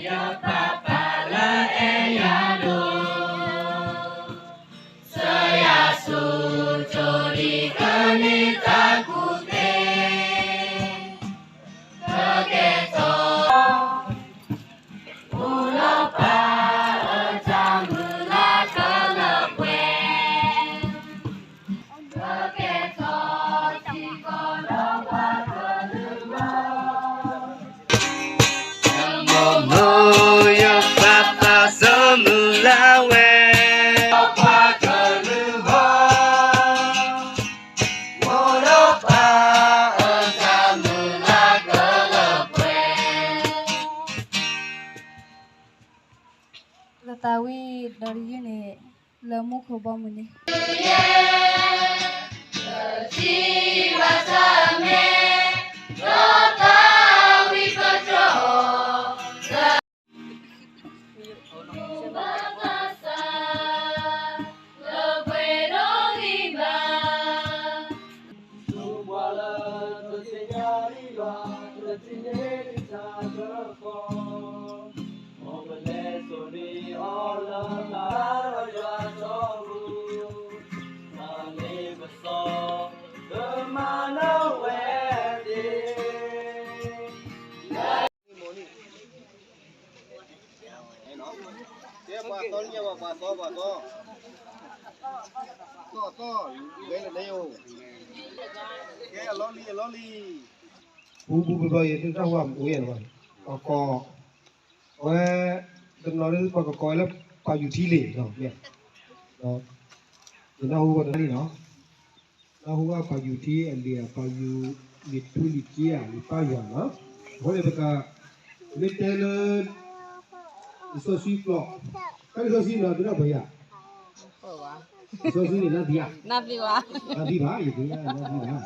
ယပၢ်ပၢ်လၢအဲၣ်ယၤဒိၣ်, စၢယၤဆူကၠိလံၤကန့ၢ်တၢ်ကူၣ်သ့, ကကဲထီၣ် အိၣ်လၢပၢ်အတၢ်မုၢ်လၢ်ကလၢပှဲၤ, ကကဲထီၣ်ထံကီၢ်ဒီးပှၤကလုာ်လီၤ. မ်ယပၢ်ပၢ်ဆၢမုၢ်လၢ်ဝဲ, ပှၤကလုာ်လီၤ. အိၣ်လၢပၢ်အတၢ်မုၢ်လၢ်ကလၢပှဲၤ လၢတၢ်ဝံၤဒီးတယုၢ်န့ၣ် လၢမူခိၣ်ဘီမုၢ်န့ၣ် ကဲပှၤသီလံ ပှၤသီ ပှၤသီ, သီသီ, ဂဲၤလၢန့ၣ်အိၣ်, ကဲအလီၢ်လံ အလီၢ်လံ, ပူပူပူပူ ယတၢ်ဟူအမူယဲၢ်လီၤ, ပှၤကိး, အဝဲ, တနီၤလၢပှၤကကိးဝဲလၢ ပာ်ယူၤထံလံနီၤ, ယနၢ်ဟူဝဲတၢ်လံနီၤ, နၢ်ဟူဘၣ်ပာ်ယူၤထံအလံာ် အပာ်ယူၤလံာ်ထူလံာ်က့ဧါ လံာ်ပၢ်ယွၤနီၤ, အဃိန့ၣ်ပက, မ့ၢ်တဲလၢ လံာ်စီဆှံပျီ, တၢ်လံာ်စီဆှံန့ၣ် သုနၢ်ပၢၢ်ဧါ, လံာ်စီဆှံန့ၣ်နၢ်သံဧါ, နၢ်သံဘၣ်, ယသ့ၣ်ညါနၢ်သံဘၣ်,